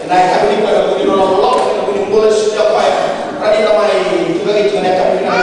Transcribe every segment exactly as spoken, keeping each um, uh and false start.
Na yakavi nikua ena vuku ni nona loloma, ena vuku ni bula e solia o koya. Raica mai, tu vei iko na yakavi nikua.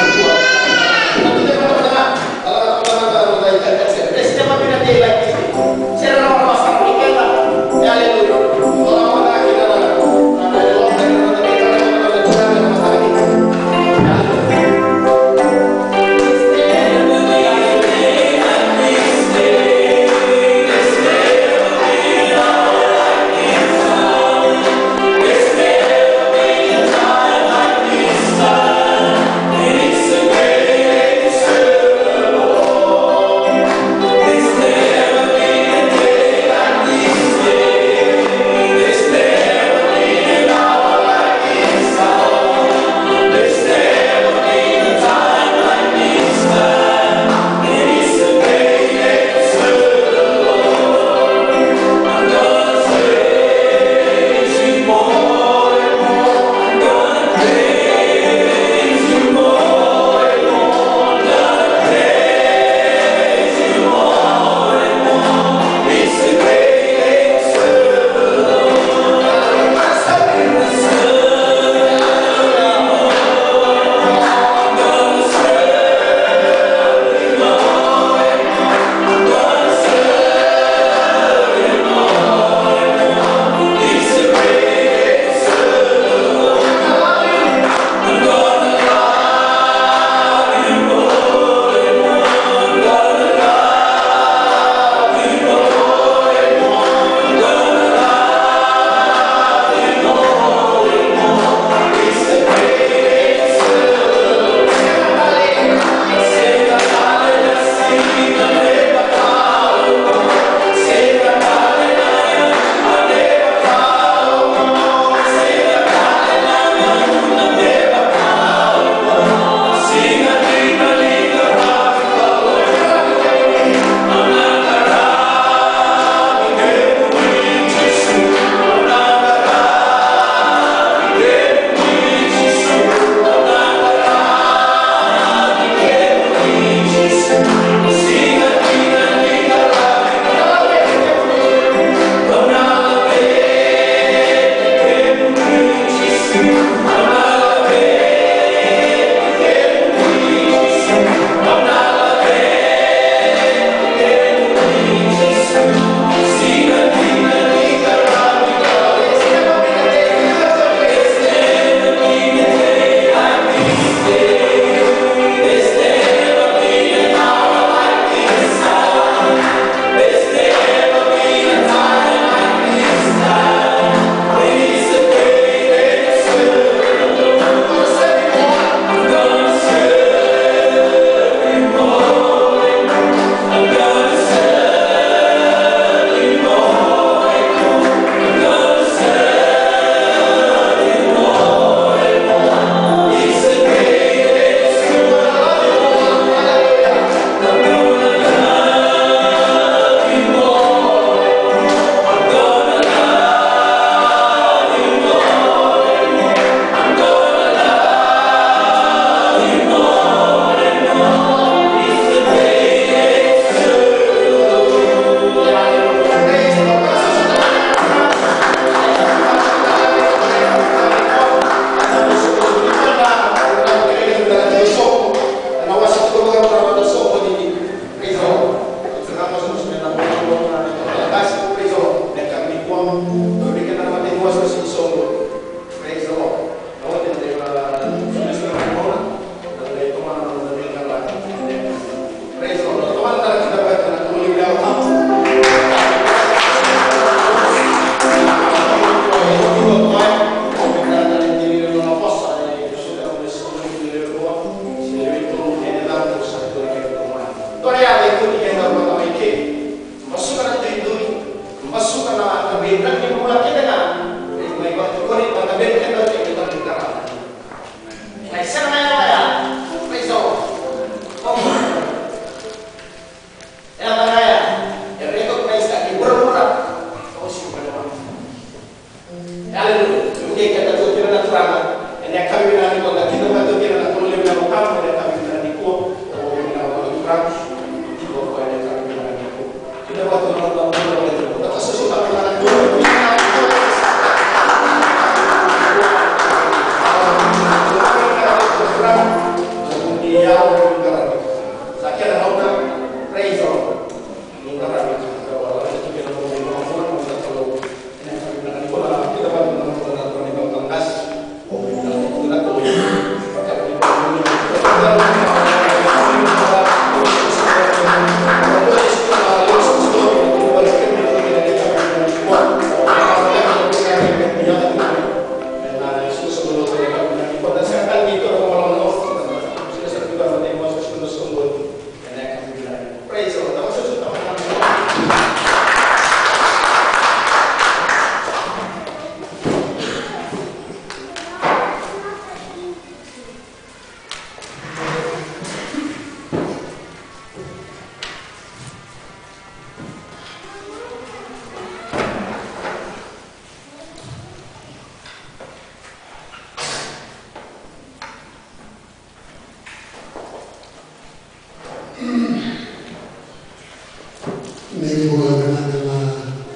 Ni bula vinaka na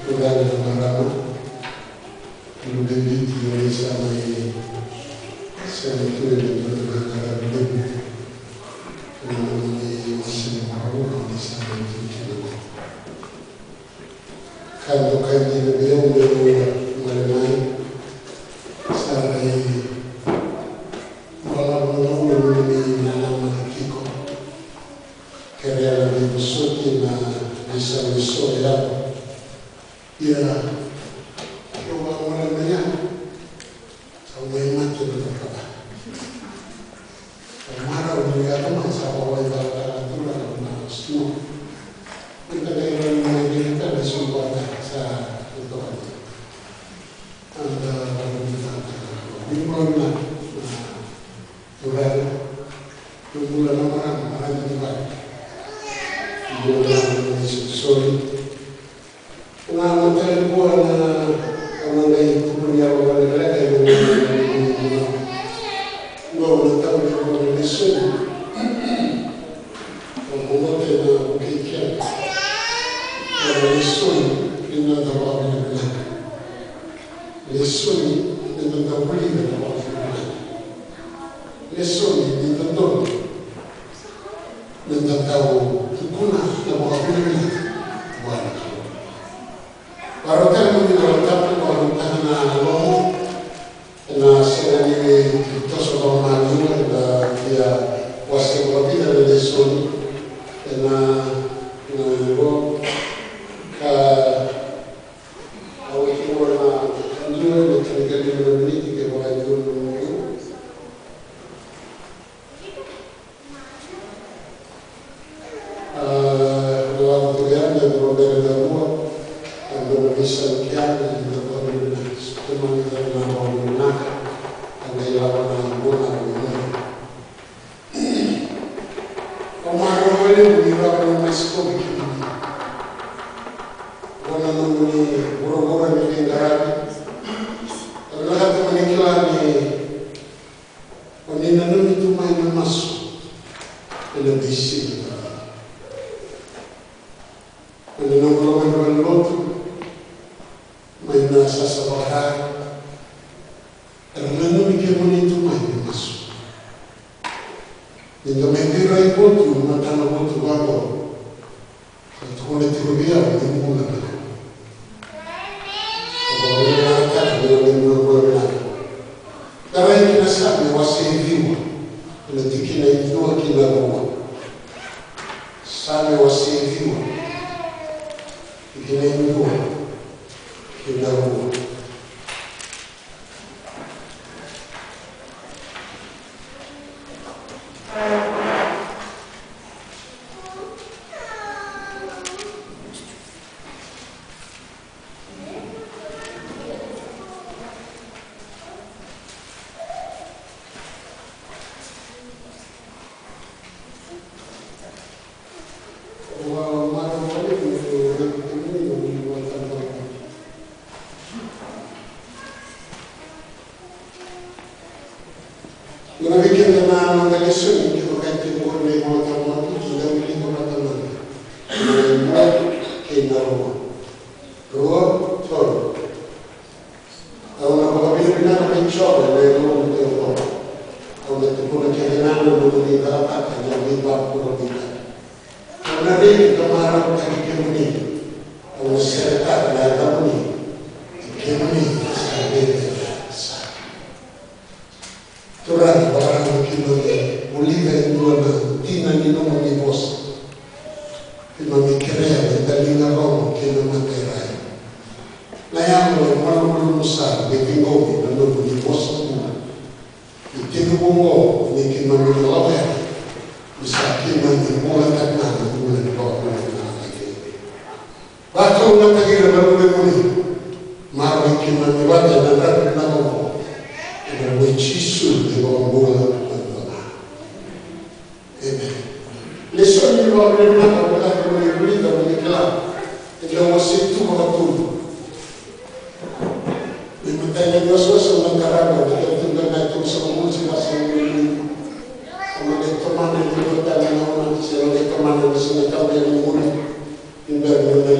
turaga na marama. Luvei Viti, o ni sa mai sema tu ena dua na gauna levu. Na nomuni wasea na marama, o ni sa mai tu kina qo. Ka dokai dina vei au meu gole mai, sa rai balavu na gauna ni nanamaki tiko. Kerea na veivosoti na veisau eso e yaco. Ia, au a gole mai ya, au mai mate na cakacaka. Au marau ni yaco mai sa vakawai vakataka tu na na snow. Ita qai rau mai vei ita na snow vata sa toka ni. Anda vata ni vata. Ni bula na na Turaga, ni bula na marama, marama ni vale. Ni bula na marama ni solisoli. Na mataka nikua na, na qai tukuni au vakalekaleka ena gauna ni bula. Qo na tau ni bula na lesoni. Au bobota ena vukei keda. Na lesoni ni noda vakavinavinaka. Lesoni ni noda vulica na vakavinavinaka. Lesoni ni dodonu me da dau tukuna na vakavinavinaka vua na Kalou. Vakarau tale mo ni na tapu, vakarau tale na lomo, ena sega ni toso vakamaliwa, eda via wase vakavica na lesoni, ena, na ivo, ka au oti qo na dua na tinikalima na miniti kevaka e dua na nomu. A, na lako tu yani, na dua beka na rua, na dua na veisau ki yani, na dua na vinaka. Sa tu mai na dua na vinaka, a qai lako na dua na vinaka. Au marau vakalevu ni rawa ni mai sikovi kemuni. Qo na nomuni vuravura ni veiqaravi. Au vinakata mo ni kila ni o ni nanumi tu mai na masu ena veisiga. O ni noqu lomani valenilotu mai na sasa vaka era nanumi kemuni tu mai na masu. Ni da mai veirai votu, matana votu vaqo. Sa tukuna tiko vei au ni bula na. Au vakavinavinakataka na neimami bula vinaka. Tarai kina Same wase e ciwa, ena tikina e dua ki na rua. Same wase e ciwa, tikina e dua ki na rua. Ena vei keda na noda lesoni, kevaka e tiko qori na iVolatabu, da wilika vata mada. Na dua kei na rua. Rua, tolu. Au na vakavinavinaka vei Jiova ena yaloqu taucoko. Au na tukuna kece ga na nomuni cakacaka ena veivakurabuitaki. Au na reki ka marautaki kemuni. Au na seretaka na yacamuni. I kemuni sa dede sara. Turaga, vakarau keimami vulica e dua na dina ni nomuni vosa. Keimami kerea na daliga rogo kei na matairai. Na yago e malumalumu sara me ciqomi na nomuni vosa bula. Ni tekivu oqo me keimami na lawaka, ni sa keimami bula tale ga na bula ni vakabula na lawaka. Vakaturagataki ira na luvemuni. Maroroi keimami vata ena yakavi vinaka oqo. Ena yaca i Jisu na iVakabula na Turaga. Emeni. Lesoni ni vakavinavinaka au vinakata mo ni vulica mo ni kila. E dau wasei tu vakatolu. Ni matai ni wasewase au na qarava, na Tautuba na tolusagavulu, se vasagavulu. Au na qai tomana ena dua tale na gauna, se na qai tomana ena Siga Tabu ni muri. Ni bera ni na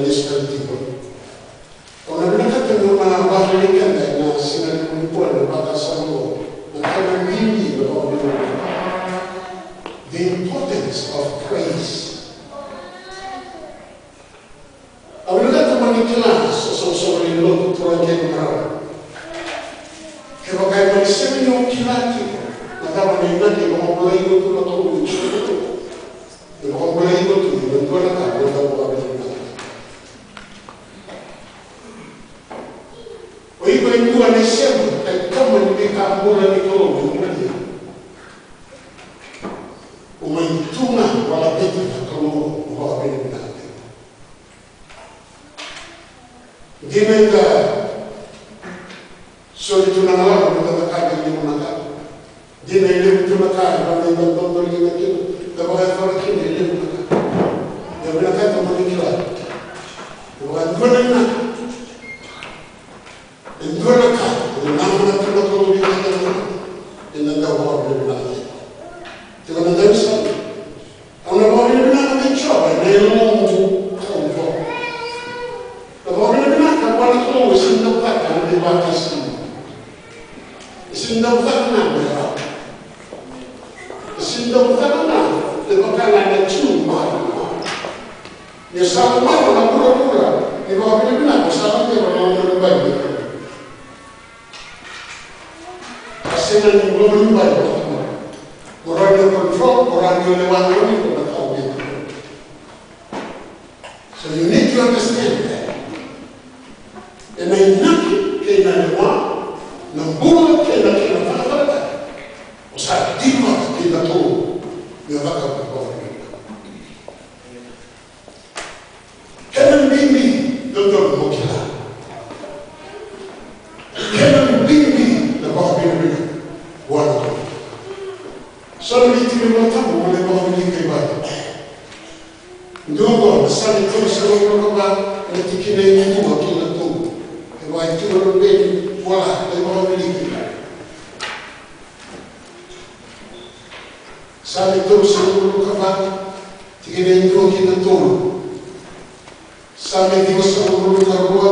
bula ni Kalou, ni bula ni. O mai tu ga, o laveti na Kalou, o vakavinavinaka tiko. Dina eda soli tu na galala, eda cakava e levu na ka. Dina e levu tu na ka eda dodoliga kina, eda vakayacora kina e levu na ka. Ia vinakata mo ni kila, e vakadua na vinaka. E dua na ka, e namaka tu na Kalou vei keda na, eda dau vakavinavinaka tiko. Tiko na dau sa. Au na vakavinavinaka vei Jiova ena yaloqu taucoko. Na vakavinavinaka vua na Kalou e sega ni dau caka na veivakasama. E sega ni dau caka ga me rawa. E sega ni dau caka ga me vaka ga na Jiu. Ni sa lomana na vuravura ni vakavinavinaka, sa lomana na gauna ni bai. A sega ni gauna ni bai. Mo rawa ni control, mo rawa ni lewa na gauna ni bai. So you need to understand that. Ena inaki kei na lewa, na bula kei na kena vakatakataki, o sa dina kei na Kalou ni o cakava na vakavinavinaka. Kena bibi dodonu mo kila. Kena bibi na vakavinavinaka vua na Kalou. So na veitiki ni Volatabu mo na vakavinavinaka i vale. Dua qo na Same tolusagavulu ka va, na tikina e dua ki na tolu. E vaka e tu na beni vola, e vakavinavinaka i vale. Same tolusagavulu ka va, tikina e dua ki na tolu. Same ciwasagavulu ka rua,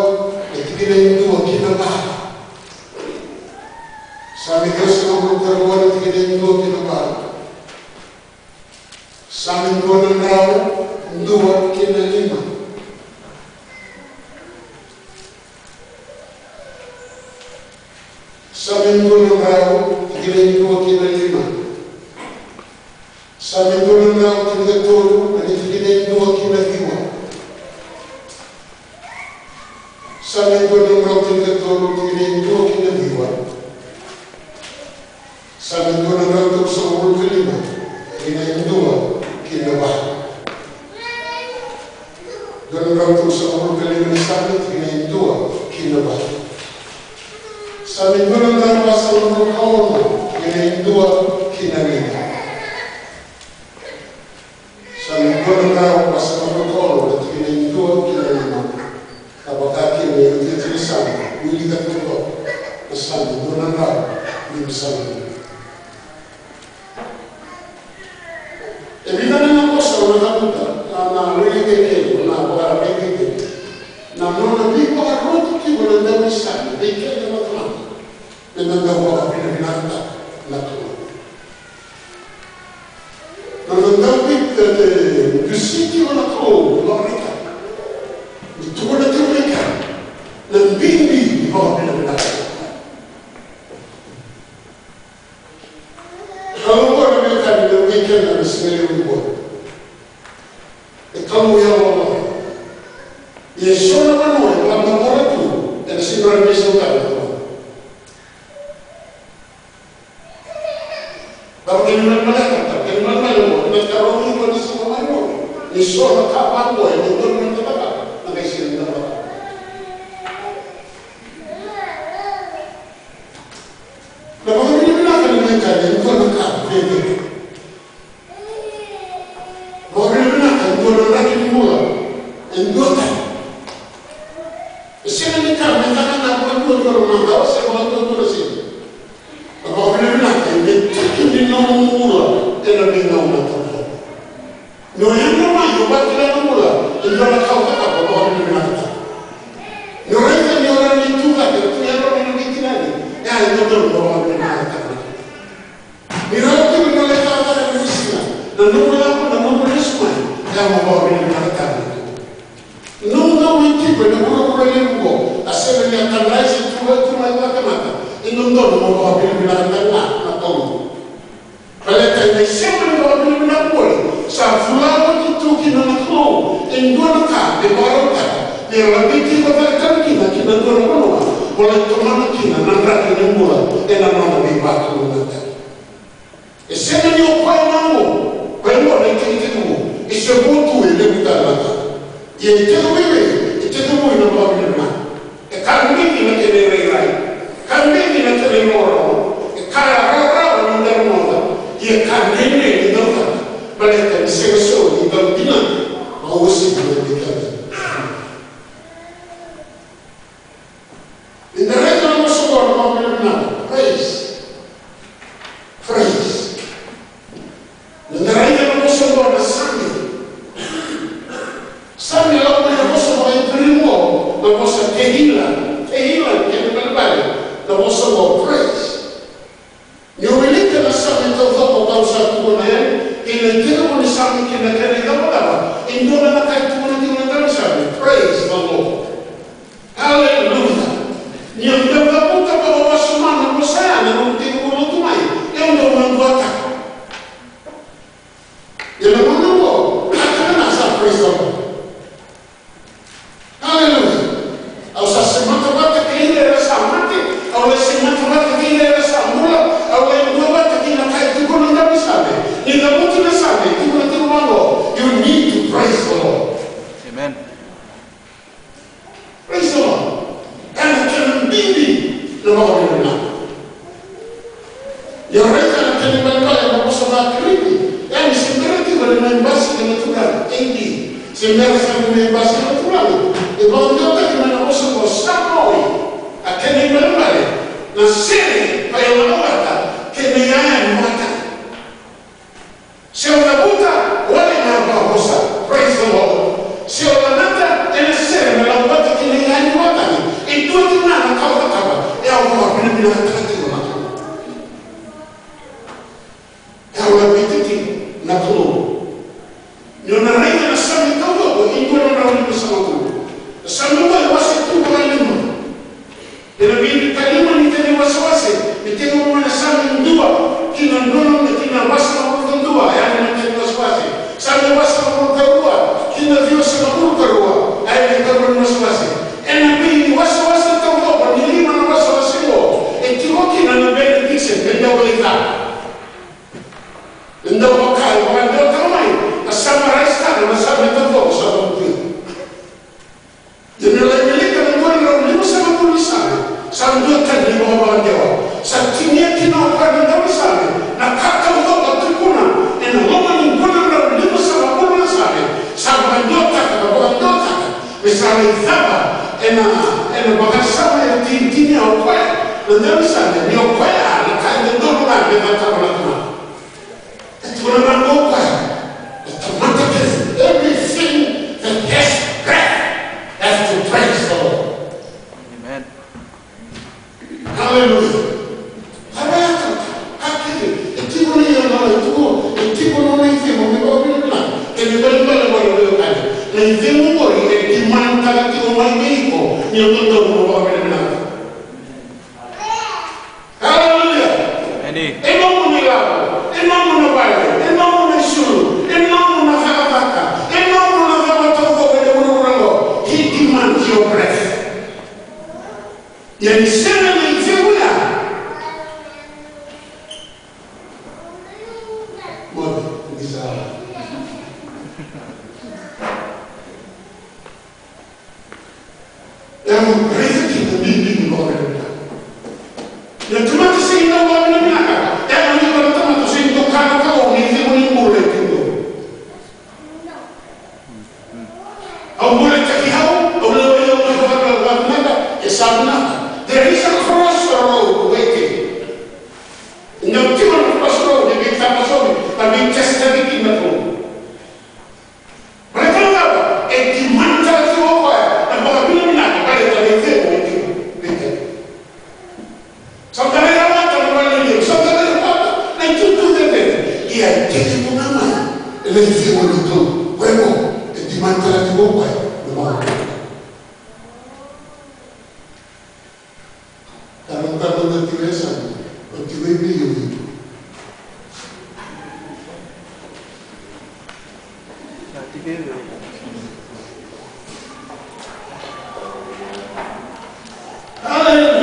na tikina e dua ki na va. Same ciwasagavulu ka rua, na tikina e dua ki na va. Same dua na drau, dua ki na lima. Same dua na drau, tikina e dua ki na lima. Same dua na drau, tinikatolu, na tikina e dua ki na ciwa. Same dua na drau, tinikatolu, tikina e dua ki na ciwa. Same dua na drau, tolusagavulu ka lima, tikina e dua ki na va. Dua na drau, tolusagavulu ka lima ni Same, tikina e dua ki na va. Same dua na drau, vasagavulu ka ono, tikina e dua ki na lima. Same dua na drau, vasagavulu ka ono, na tikina e dua ki na lima. Ka vaka kina e iotioti ni Same, wilika tiko na Same dua na drau, limasagavulu. E vica na vosa au na cavuta, na, na wilika kina, na vakaraica kina. Na nona veivakaroti tiko na daunisame vei keda na tamata. Me na dau vakavinavinakataka na Kalou. Na, na David e dusi tiko na Kalou, e vakaraitaka. Ni tukuna tiko mai kea na bibi ni vakavinavinaka. Kalou qo na veiwekani, na vei keda na siga levu qo. E Kalou yalololoma. Ia e so na vanua e vakadavora tu ena siga ni veisautaka na Kalou. Cava kena ibalebale, cava kena ibalebale qo, na karua ni siga mai qo, ni so na ka vaqo e dodonu me da cakava, na qai sega ni da cakava. Na vakavinavinaka ni veika e dua na ka veve. Vakavinavinaka e dua na draki ni bula, e dua tani. E sega ni ka me caka na vakadua dua na mada, se vakadua dua na siga. Na vakavinavinaka e tiki ni nomu bula ena veigauna taucoko. Ni o yadra mai o vakila na bula e dua na ka o cakava, vakavinavinakataka. Ni o raica ni o rawa ni tu cake, tu yadra mai na veitinani, e a e dodonu mo vakavinavinakataka. Ni rawa tiko ni o lai cakacaka ena veisiga, na nomu lako, na nomu lesu mai, e a mo vakavinavinakataka. Nomu dau mai tiko ena vuravura levu qo, a sega ni a kadrai se tu, tu mai vakatamata, e dodonu mo vakavinavinakataka na Kalou. Baleta ena isema ni vakavinavinaka qori, sa vula oti tu kina na Kalou e dua na ka me vakarautaka me laveti iko cake tale kina ki na dua na vanua, mo Ena tomana kina na draki ni bula ena nona veivakalougatataki. E sega ni o koya ga oqo, koya oqo na itekitekivu, e se vo tu, e levu tale na ka. Ia e tekivu i vei? E tekivu ena vakavinavinaka. E ka bibi na kena irairai, ka bibi na kena irogorogo, e ka rawarawa ni da rogoca, ia e ka dredre ni da cakava, baleta ni sega soti ni da dinata na uasivi ni keda. Ni da raica na vosa oqo na vakavinavinaka, praise. Praise. Ni da raica na vosa oqo na Same. Same, lau mai na vosa vakaIperiu oqo, na vosa Tehila. Tehila, kena ibalebale, na vosa oqo praise. Ni o wilika na Same taucoko kau sa tukuna yani, kei na itekivu ni Same kei na kena icavacava, e dua na ka e tukuna tiko na daunisame, praise the Lord. Haleluya. Ni o dau cavuta vakawasoma na vosa ya na nomu tekivu lotu mai, e o dau maduataka. Ia na gauna oqo, a kena sa praise the Lord. Haleluya. Au sa semata vata kei ira era sa mate, au lai semata vata kei ira era sa bula, au lai dua vata kei na ka e tukuna na daunisame. Ni cavuti na Same, e tukuna tiko vaqo, you need to praise the Lord. Amen. Praise the Lord. Ena kena bibi na vakavinavinaka. Ia raica na kena ibalebale na vosa vaKirisi. Ia ni se bera tiko na mai basika na turaga, A D. Se bera sa mai basika na turaga. E vakadewataki mai na vosa ko Samoi. A kena ibalebale na sere ka e lako vata kei na iyaya ni vakatagi. Se o cavuta, wale na vakavosa. Praise the Lord. Se o lagata, ena sere me lako vata kei na iyaya ni vakatagi. E dua tiko ga na ka o cakava, e au vakavinavinakataka tiko na Kalou. E au laveti tiko na Kalou. Ni o na raica na Same taucoko, e dua na drau limasagavulu. Na Same oqo e wase tu vakalima. Ena veitalima ni kena iwasewase, me tekivu mai na Same dua, ki na dua na, ki na vasagavulu ka dua, yani na kena iwasewase. Same vasagavulu ka rua, ki na ciwasagavulu ka rua, yani na ikarua ni wasewase. Ena veiwasewase taucoko, ni lima na wasewase oqo, e tiko kina na benediction, e dau lai cava. E dau vaka, e vakadewataka mai, a summarize taka na Same taucoko sa vakatuya. Ia ni o lai wilika na dua na drau limasagavulu ni Same, sa dua tani na vakavakadewa. Sa tinia kina o koya na daunisame na ka taucoko a tukuna ena loma ni dua na drau limasagavulu na Same. Sa vakadewataka, na vakadewataka me sa lai cava ena, ena vakasama e tinitinia o koya na daunisame, ni o koya na ka e dodonu ga me cakava na tamata. E tukuna vaqo o koya, e tamata kece, everything that has breath has to praise the Lord. Amen. Hallelujah. Cava ya, ka kece e tiko na iyaloyalo, e tiko, e tiko na nona icegu me vakavinavinaka. Kena ibalebale, na icegu qori e demand-taka tiko mai vei iko ni o dodonu mo vakavinavinaka. Hallelujah. Amen. E nomu na ilavo, e nomu na vale, e nomu na isulu, e nomu na cakacaka, e nomu na cava taucoko ena vuravura qo. He demands your breath. Ia ni sega na icegu ya, moce, ni sa Ia mo raica kina na bibi ni vakavinavinaka. Na tamata sega ni dau vakavinavinaka, ia mo ni vaka na tamata sega ni dau kaya na Kalou ni icegu ni bula e tu qo. Au bulataki au, au lewai au na vakavinavinaka, e sa vinaka. There is a crossroad waiting. Ena tiko na crossroad e veitaba sobu, ka veitestaki kina na Kalou. Baleta na cava? E demand-taka tiko o koya na vakavinavinaka, baleta na icegu e tiko vei keda. Sa da qai rawata na vale ni icegu, sa da qai rawata na itutu cecere. Ia e tekivu ga mai ena icegu ni Kalou. Koya qo e demand-taka tiko o koya na vakavinavinaka. Ka na tamata tiko e Same, o tiko i vei o iko? Haleluya.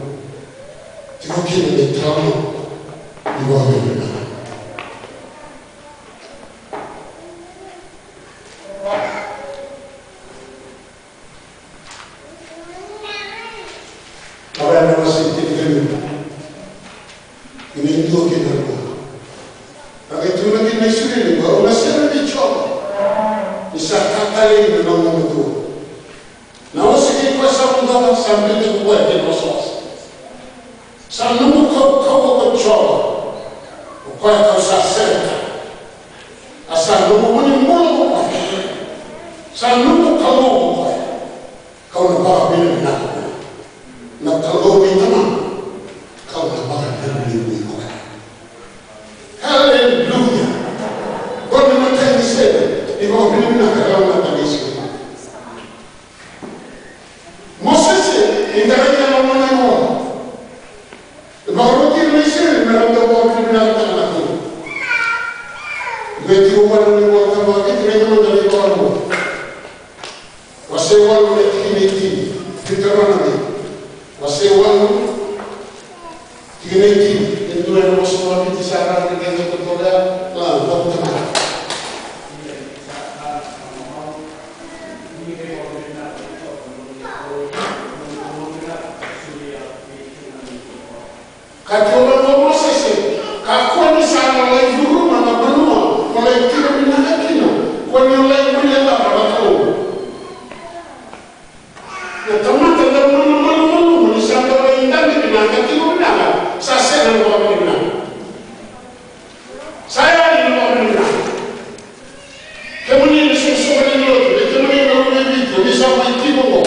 tiko kina na italanoa ni vakavinavinaka. Kaya na wase tinikaciwa, tikina e dua kei na rua. Ka qai tukuna kina na Isireli, au na sere vei Jiova, ni sa ka talei na nomu matua. Na ose kei koya sa vodoka, sa biuta ko koya kei na wasawasa. Sa noqu kaukauwa ko Jiova, o koya kau sa sereka. A sa noqu vu ni bula ko koya. Sa noqu Kalou ko koya. Kau na vakavinavinaka vua. Na Kalou ni tamaqu, kau na vakavinavinaka vua. Haleluya. Qo na imatai ni sere ni vakavinavinaka, na imatai ni sere. Mosese, e qaravi na lomana e vola. E vakaroti ira na Isireli me ra dau vakavinavinakataka na Kalou. Ena tiko vua na iVolatabu vakaviti, raica mada na iVola. Wase walu na tikina e tini. Deuteronomy. Wase walu, tikina e tini. E dua ena vosa vakaviti sara, raica mada, totoka, la, vakavinavinaka. Ka tukuna o Mosese, kakua ni sa na lai curuma na vanua mo lai tiko vinaka kina, kua ni o lai guilecava na Kalou. Na tamata dau malumalumu ni sa dau lai dabe vinaka, tiko vinaka, sa sega na vakavinavinaka. Sa yali na vakavinavinaka. Kemuni na soqosoqo ni lotu, kei kemuni na luvei Viti, o ni sa mai tiko qo.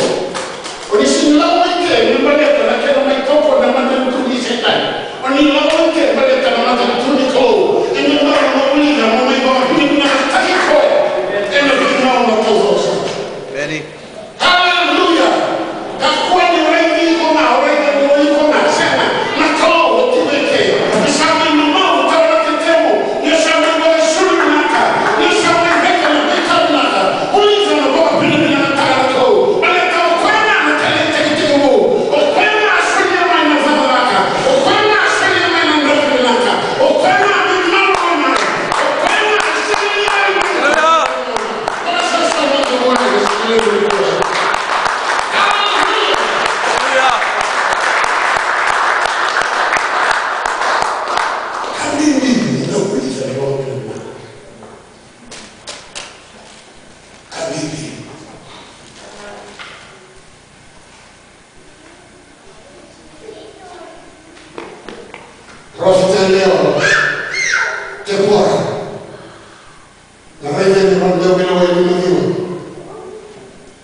O ni sega ni lako mai ke me baleta na kena mai tokona na matanitu ni Setani. O ni lako mai ke baleta na matanitu ni Kalou. E me bau na vulica mo mai vakavinavinakataki koya ena veigauna taucoko sara. Emeni. Haleluya. Kakua ni raici iko ga, o raica ni o iko ga, sega. Na Kalou o tu vei keda. Ni sa mai mamau, taura na ketemu. Ni sa mai vakaisulu vinaka. Ni sa mai raica na veika vinaka. Vulica na vakavinavinakataka na Kalou. Baleta o koya ga na taleitaki tekivu. O koya ga a solia mai na cakacaka. O koya ga a solia mai na draki vinaka. O koya ga a veimalua mai. O koya ga a solia mai na Parofita yalewa o Tepora. Na raica ni vakadau mai na wai ni maciwa.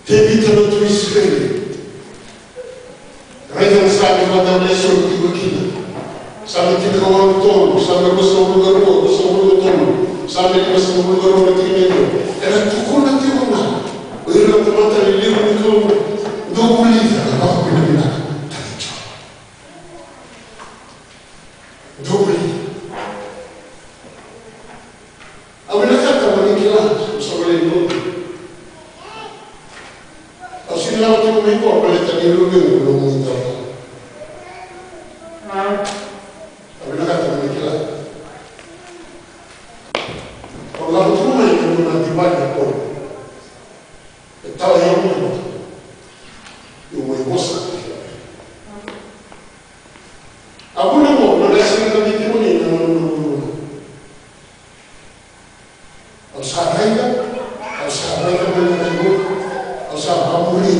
Tevita na tui Isireli. Raica na Same vakadau na isoro tiko kina. Same tinikawalu tolu, Same ruasagavulu ka rua, ruasagavulu ka tolu, Same limasagavulu ka rua na tikina e rua. Era tukuna tiko ga o ira na tamata lelevu ni Kalou, dou vulica na vakavinavinaka. Dou vulica. Au vinakata mo ni kila, au sa volai ni lotu. Au sega ni lako tiko mai qo baleta ni lululu na nomu italatala. Au vinakata mo ni kila. Au lako tiko mai na nomu na divai na Paula. E tala e au mai qo. Au mai vosa. A vuna qo, na lesoni ka vei kemuni na noda Kalou. Au sa raica, au sa raica mai na Kalou, au sa vakamuri.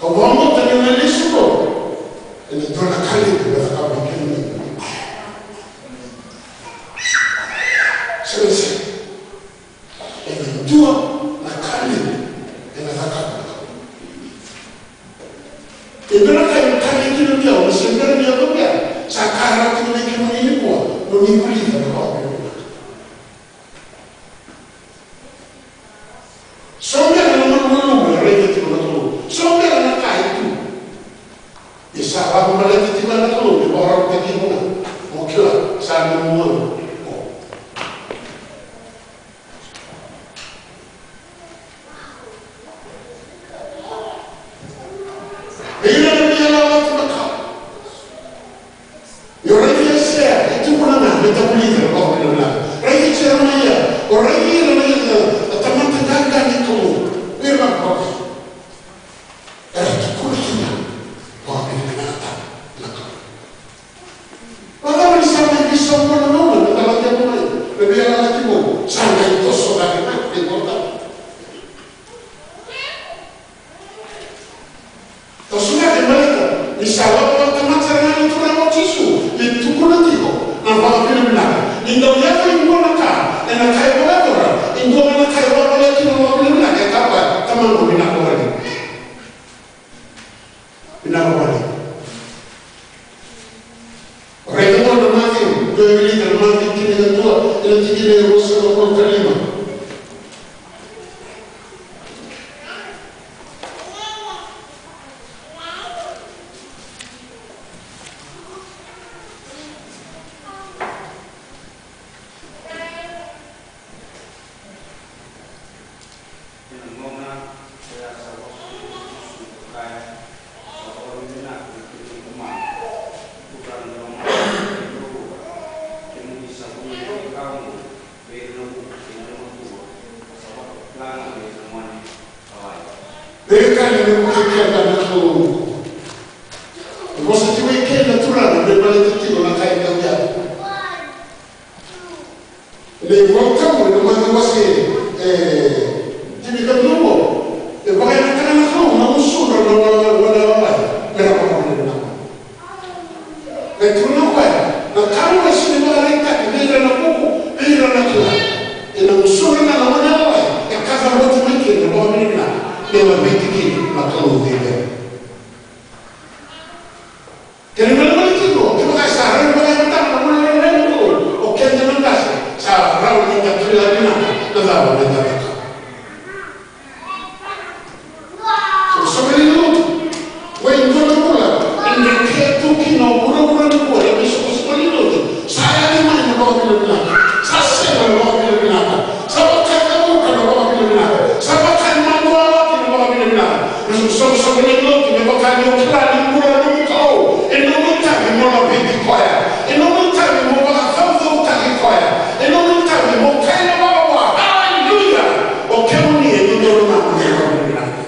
Au vakabauta ni na lesu qo, ena dua na ka levu me cakava vei kemuni. Sega, sega. Ena dua na ka levu ena cakava. E bera ka e tale kina vei au, se bera ni yaco vei au, sa ka rawa tiko vei kemuni nikua, mo ni vulica na ka o. So bera na malumalumu e raica tiko na Kalou. So bera na ka e tu. Ia sa lako baleta tiko na Kalou, e vakarautaki iko ga. Mo kila, sa nomu gauna. Vei ira na veiyalayalati makawa. Io, raici Aisea, e tukuna ga me tavulica na vakavinavinaka. Raici Jeremaia, o raici ira na, na, na tamata qaqa ni Kalou. Vei ira na vaka. Era tukuna kina vakavinavinakataka na Kalou. Vakacava ni sa mai veisau na gauna, na cava tiko mai, na veiyalayalati vou, sa qai toso cake na veiyalayalati. Toso cake baleta Ni sa lako vakatamata sara ga na Turaga o Jisu me tukuna tiko na vakavinavinaka. Ni dau yaco e dua na ka ena ka e vakayacora, e dua ga na ka e vakavinavinaka kina na vakavinavinaka, e kaya o koya, Tamaqu, vinaka vakalevu. Vinaka vakalevu. Raica qo na Maciu, dua e wilika na Maciu tinikadua, ena tikina e ruasagavulu ka lima. Ena gauna koya sa vosa tiko o Jisu ka kaya, sa vakavinavinaka na Turaga, Turaga na lomana, kemuni sa vunautaka au vei ira na vuku kei na lomanidu, sa vakila ga vei ira na gone yalowai. Veiwekani, me vukei keda na Kalou. Vosa tiko i ke na Turaga me baleta tiko na ka e dau yaco. Na iVolatabu ena Maciu wase e tinikadua, e vakayagataka na Kalou na gusudra na gone yalowai me ra vakavinavinaka. E tukuna o koya, na Kalou e sega ni vakaraitaki vei ira na vuku, vei ira na kila. Ena gusudra ga na gone yalowai e kacabote mai kina na vakavinavinaka me laveti kina na Kalou cecere. Kena ibalebale tiko, kevaka sa rawa ni vakayagataka na gone yalowai na Kalou, o keda na qase sa rawa ni da kila vinaka na cava meda cakava. Soqosoqo ni lotu. Oi, dua na vula e dredre tu kina o vuravura nikua ena isoqosoqo ni lotu. Sa yali mai na vakavinavinaka. Sa sega na vakavinavinaka. Sa vakacavuta na vakavinavinaka. Sa vakamadua na vakavinavinaka. Na soqosoqo ni lotu me vaka ni o kila ni bula na nomu Kalou. E nomu itavi mo laveti koya. E nomu itavi mo vakacaucautaki koya. E nomu itavi mo kaya vua. Haleluya! O kemuni e dodonu na nomu itavi.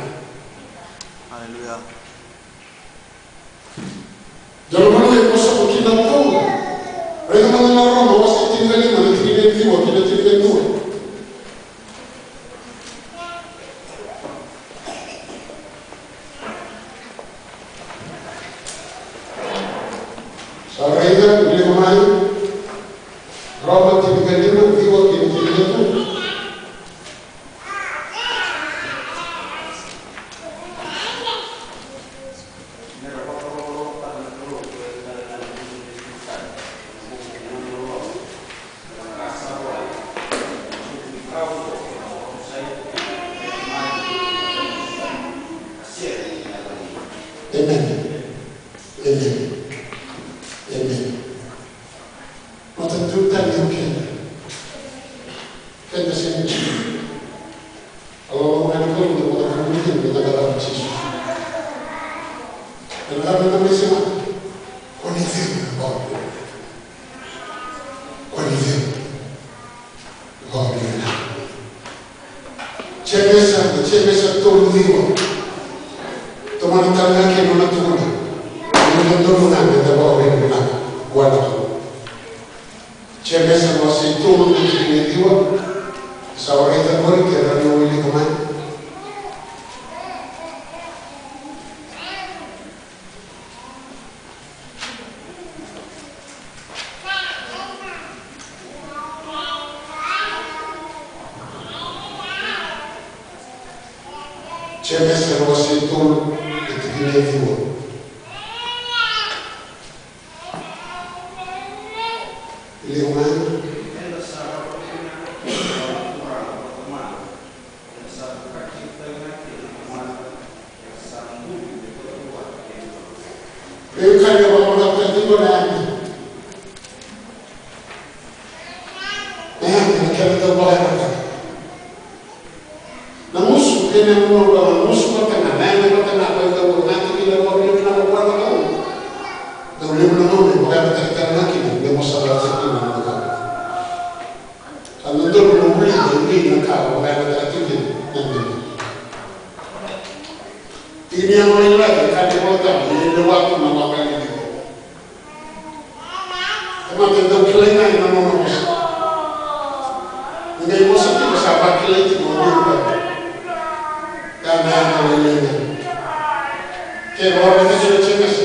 Haleluya. Dua na vanua e vosa tiko kina o Paula. Raica mada na Roma wase tinikalima, na tikina e ciwa kei na tinikadua. Sa raica, wilika mai. Roma tinikalima, ciwa kei na tinikadua. Amen. Amen. Amen. Matanitu tani o keda. Keda sega ni a loloma na Kalou, na Kalou ni keda, na Kalou Jisu. Ena ka meda mai sema. Ko ni cegu na Kalou. Ko ni cegu. Ko ni cegu. Jemesa, Jemesa tolu ciwa. Tomana tale ga kina na tukuna. Ni dodonu ga meda vakavinavinaka vua na Kalou. Jemesa wase tolu na tikina e ciwa. Sa waraica qori ke rawa ni wilika mai. Jemesa wase tolu na tikina e ciwa. Wilika mai. Veikani e vakamatata tiko na yame. Na yame na kena dau vakayagataka. Na gusu, kena inuinui, na gusu vata ga, na yame vata ga, na kena dau vakayagataka, na kena dau vakayagataka, na kena dau vakayagataka. Dau levu na gauna e vakayagataki tale ga kina, me vosa vata kina na ka. Ka dodonu mo vulica e dua na ka o vakayagataka tiko kina na Kalou. Ia ni yago lailai, ka ni vola tale, ni lewa tu na waqa ni Kalou. Tamata e dau kilai ga na nona vosa. Ni qai vosa tiko sa vakilai tiko na Kalou. Ka na yago lailai ga. Ke vakayagataki na Jemesa.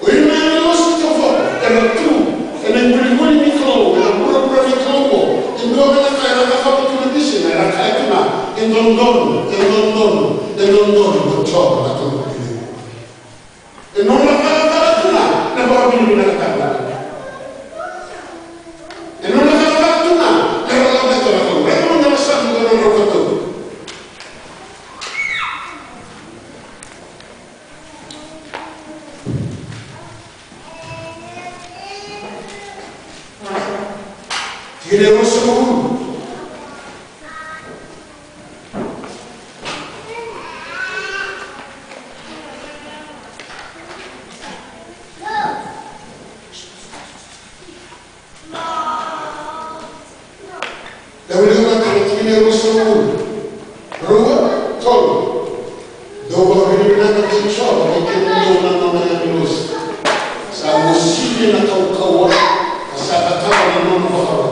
O ira na agilosi taucoko era tu ena ivulivuli ni Kalou, ena vuravura ni Kalou oqo. E dua ga na ka era cakava tu na visina, era kaya tu ga, e dodonu, e dodonu, e dodonu mo Jiova na Kalou ni Kalou. E nona cakacaka tu ga na vakavinavinakataka. E nona cakacaka tu ga na laveta na Kalou. Raica mada na Same dua na drau ka tolu. Tikina e ruasagavulu. Dou wilika mada na tikina e ruasagavulu. Rua, tolu. Dou vakavinavinaka vei Jiova, koi kemudou na nona agilosi. Sa mositi na kaukauwa, ka sa cakava na nona vakaro.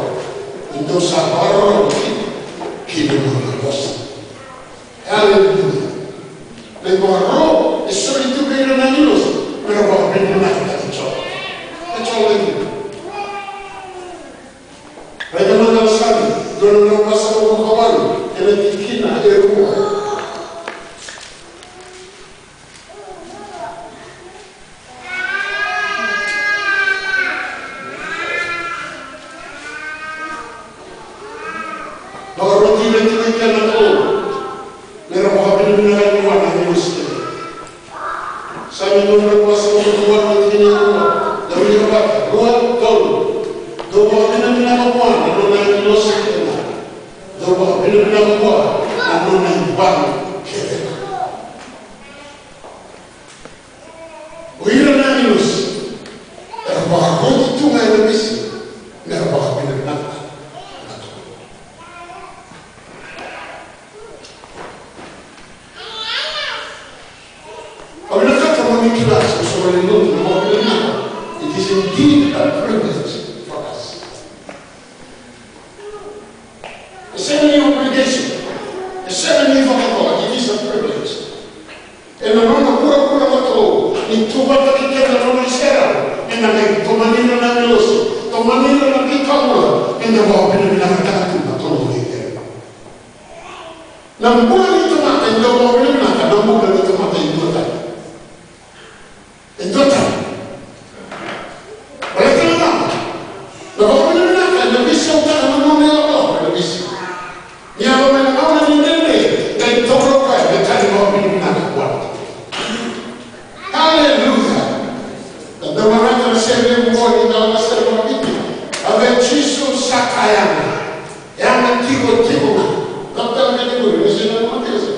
Ni dou sa vakarorogo kina ki na nona vosa. Haleluya. Na ivakaro e soli tu vei ira na agilosi, me ra vakavinavinakataki Jiova. That's all they do. Raica mada na Same dua na drau ka sagavulu ka walu, ena tikina e rua. Vakaroti ira tiko i ke na Kalou, me ra vakavinavinakataki vua na agilosi kece. Same dua na drau ka sagavulu ka walu, tikina e rua. Dou wilika vata, rua, tolu. Dou vakavinavinaka vua na nona agilosi kece ga. Dou vakavinavinaka vua na nona ivalu kece ga. O ira na agilosi era vakaroti tu ga ena visina me ra vakavinavinakataka na Kalou. Au vinakata mo ni kila, so, so mani lotu na vakavinavinaka. It is indeed a privilege for us. E sega ni obligation. E sega ni vakatoka. It is a privilege. Ena nona vuravura na Kalou, ni tu vata kei keda na nona iserau, ena qai tomani ira na agilosi, tomani ira na veika bula, eda vakavinavinakataka tu na Kalou. Na bula ni tamata e dau vakavinavinaka, na bula ni tamata e dua tani. E dua tani. Baleta na cava? Na vakavinavinaka ena veisautaka na nona ilakolako ena veisiga. Ni yaco mai na gauna ni dredre, qai taura o koya me ka ni vakavinavinaka vua. Haleluya. Na dau maraca na sere levu qo ni dau na sere vakaviti. A vei Jisu sa kaya ga. Yaga tiko tiko ga. Dau tale ga ni qori, ni sina na matesa.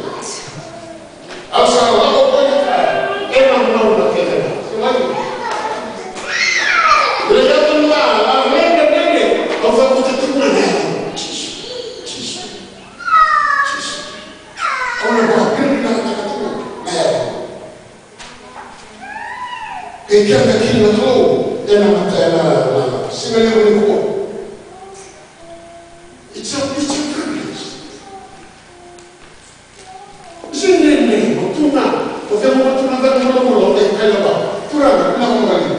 Au sa lako voli kaya, ena gauna kece ga. Se lagi. Ira yaco na, na leqa nene, au cavuta tiko na yaca. Jisu, Jisu, Jisu. Au na vakavinavinakataka tiko na yaca. Kei keda kina na Kalou, ena mata, ena, na siga levu nikua. It's a, it's a privilege. Sega ni dredre, o tu ga, o cegu, o tu ga, cegu, vulavula, o qai kaya vua, Turaga, vinaka vakalevu.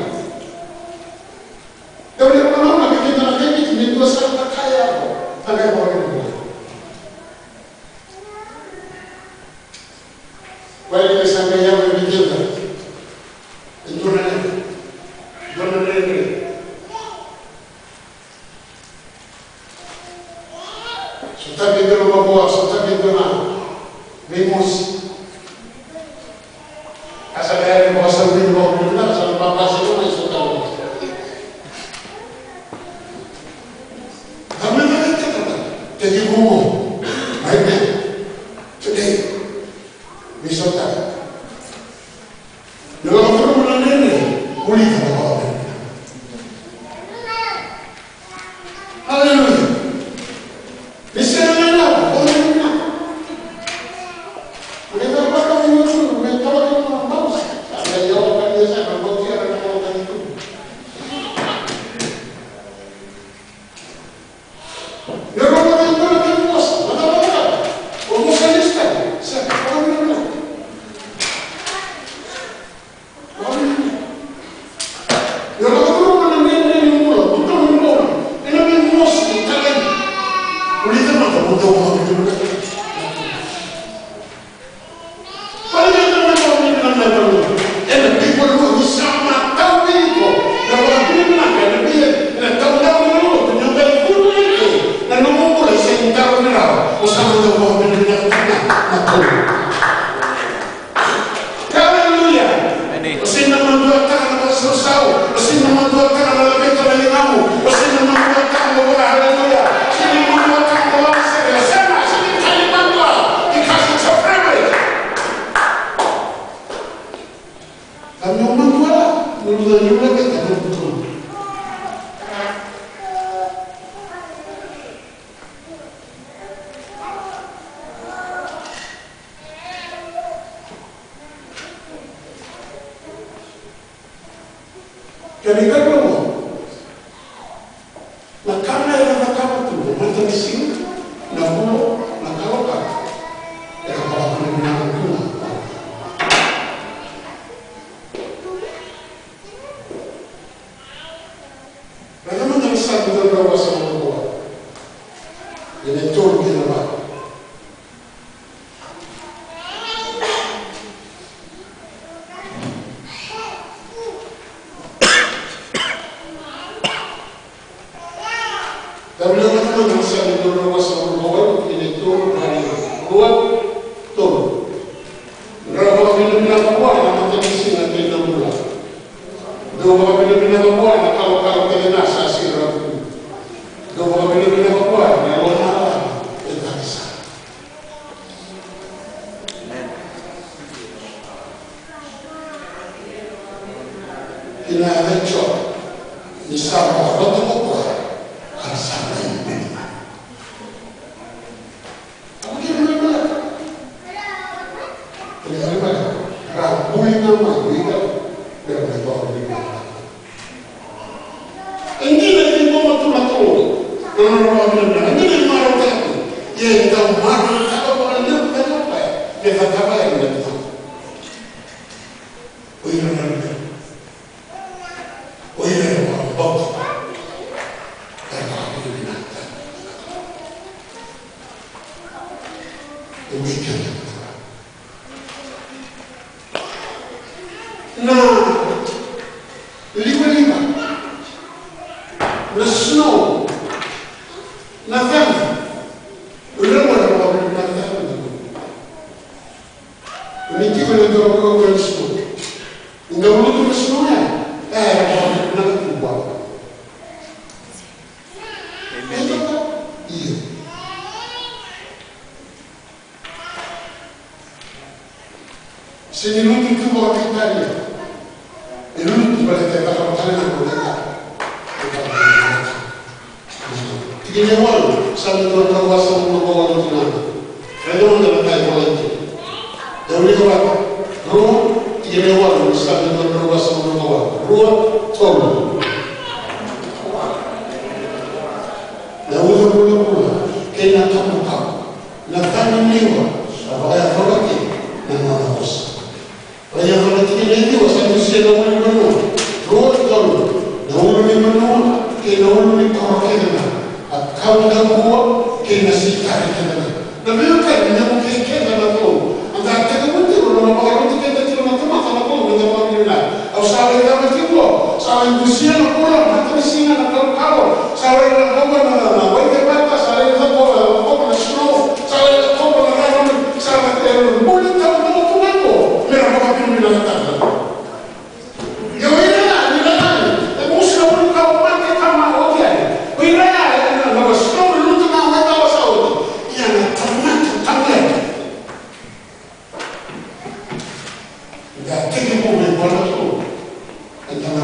Dau levu na gauna, me keda na kai Viti, me dua sara na ka e yaco, na qai vakalevu. Koya ni sa qai yaco vei keda. E dua na, dua na dredre. Sotavi e dua na mavoa, sotavi e dua na veimosi. A sa qai yaco vakasauri ni vakavinaka, sa na papasa na mai sotavi. Ka me na ka teka, tekivu qo. Mai me. Today. Ni sotavi. Ni lako curuma na Vulica na vakavinavinaka. Haleluya. Ni sega ni lako, vakavinavinaka. Ni na vakavinavinaka, ni na vakavinavinaka. Sa na yawa ka ni sa na bauti, sa na bauti tu. Ni rogoca e dua na kena vosa, na cava na cava? O vosa ni sika, sa, o ni na. O ni na. Ni rogoca na nene ni bula, bula ni bula. Ena vei mosi ni talai. Vulica mada, bula ni bula. Haleluya. Emeni. O sega ni maduataka na vakasausau, o sega ni maduataka na laveta na ligamu, o sega ni maduataka na vaka, haleluya. O sega ni maduataka na vaka sere, o sega, o sega ni tali madua, because it's a privilege. Ka meu madua, meu luca ni laveta na butomu. Kena ikarua, na ka era cakava tu na matanisiga, na vula, na kalokalo, era vakavinavinaka tu ga. Raica mada na Same dua na drau vasagavulu ka walu. Ena tolu kei na va. Tau lewa na Same dua na drau vasagavulu ka walu, tikina e tolu, rua, tolu. Drau vakavinavinaka vua na matanisiga kei na vula. Drau vakavinavinaka vua na kalokalo kece ga sa sega ni rawa tu. Drau vakavinavinaka vua na lomalagi e cake sara. Ena yaco ni sa vakavata ko koya, ka sa mai buli mai. Au kila mai bula. Kila mai bula. Ra buli na mai bula. Bula mai bula. E dina ni bula tu na Kalou. Na nona vakavinavinaka. E dina ni marautaka tu. Ia e dau marautaka vakalevu na Kalou. Me cakava e na tu. O ira na luvena. O ira era vakabauta. Era vakavinavinaka. E weekend. Na livaliva, na snow, na cagi, o ira era vakavinavinaka. Ni tiko na dua na snow. Ni da ulutu na snow ya, e, na kuba. Emeni. Io. Se ni lutu tu vakaveitalia. E lutu baleta e cakava tale ga na ka. Tikina e walu, Same dua na drau vasagavulu ka walu, tikina. Raica mada na ka e volai kina. Dau wilika vata. Rua, tikina e walu, Same dua na drau vasagavulu ka walu. Rua, tolu. Na uca bulabula kei na kamokamo, na cagi ni liwa, a vakayacola kina na nona vosa. Lai yaco na tikina e ciwa, sa dusia na ulu ni vanua. Rua, tolu. Na ulu ni vanua kei na ulu ni koro kece ga, a kau dauvua kei na sitari kece ga. Na veiwekani, na vukei keda na Kalou. Eda tekivu tiko na vakaroti keda tiko na tamata na Kalou, eda vakavinavinaka. Au sa lai cava tiko, sa lai dusia na vula, matanisiga, na kalokalo, sa lai lakova na, na, na waitevata, sa lai lakova, lakova na snow, sa lai lakova na rarama, sa lai, e, buli taucoko tu ga qo, me ra vakavinavinakataka. Ia o ira ya, ni ra ya, e musu na ulu ka mate ka ma oti yani. O ira ya, e, na, na snow, lutu na waitava sa oti. Ia na tamata, tamata. Da tekivu mai vua na Kalou. Eda na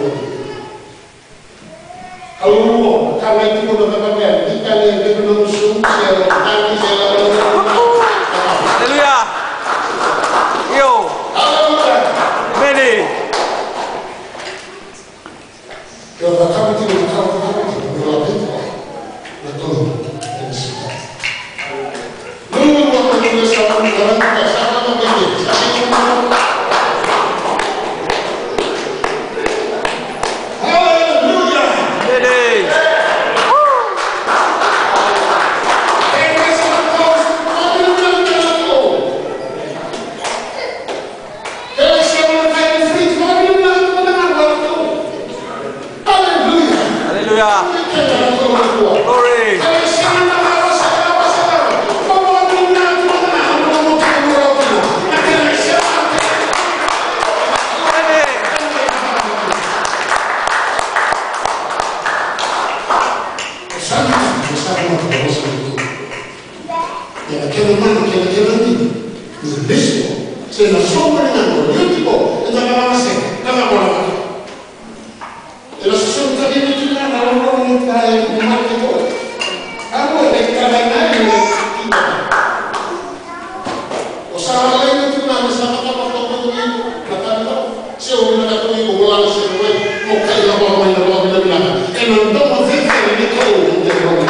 Haleluya. Haleluya. Ka mai tiko na cakacaka ya, ni tani e bebe na musu, se na tani, se na. Haleluya. Io. Haleluya. Emeni. Ke o cakava tiko na ka o cakava tiko, ni o laveti koya na Kalou ena siga. Haleluya. Glory. Emeni. Ena kena mana, kena, kena dina, ni lesu, se na soqoni ga o liu tiko, eda na lako sega, na lako lako. Ena sosomitaki iko tiko ga na loloma ni Kalou ena mata tiko. Au e kaya na ina tiko. O sa lako ina tiko ga na sa lako lako tiko na tani lako. Se o vinakata ni o lako se wai, o kai lako mai na lako vinaka. Ena domo cecere ni Kalou, o te lako.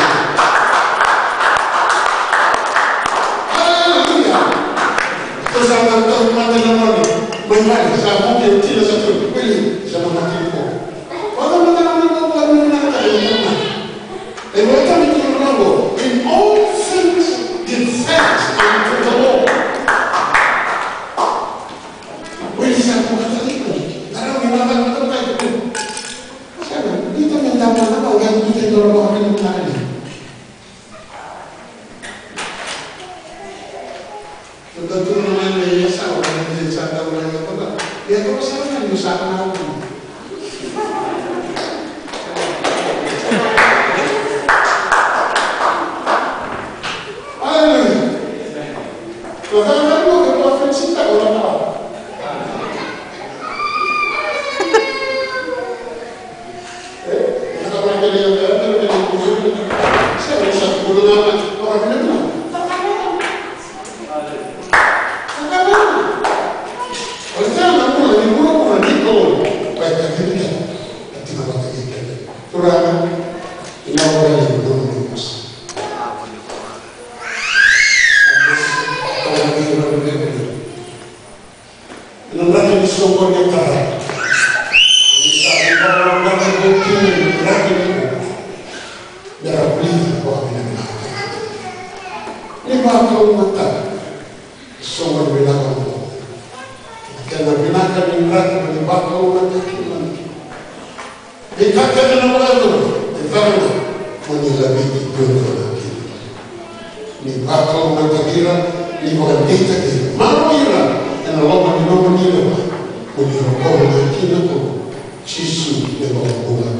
Haleluya. Ko sa na tau mate na mate. Mai vale, sa vuki o tina sa tu. Wili, sa na mate ko. Vaka mate na mate ko, vaka mate na mate ko. E wai tani tu na lako. In all things give thanks unto the Lord. Wili sa tu kata ni ko. Tara mi na mate ko kai ko. Sa na, ni to mi na mate ko, ya ni to lo ko ni na ni. Sa dau tukuna mai na yasana, na yasana, sa dau na yasana. Ia, ko sa na, ni sa na. Aleluya. Ko sa na, ko sa na, ko sa na. soqoni e tara. Ni sa ni vakalougatataki kina ni raki ni bula. Me ra vulica vakavinaka. Ni vakalougatataki. Soqoni vinaka oqo. Kena vinaka ni raki mo ni vakalougatataki kina. Ni ka kece na vakayacori, e cava ga mo ni laveti tu e dua na kina. Ni vakalougatataki ira, ni vakadeitaki ira, maroroi ira ena loma ni nomuni lewa, mo ni rokova na kina ko Jisu na iVakabula.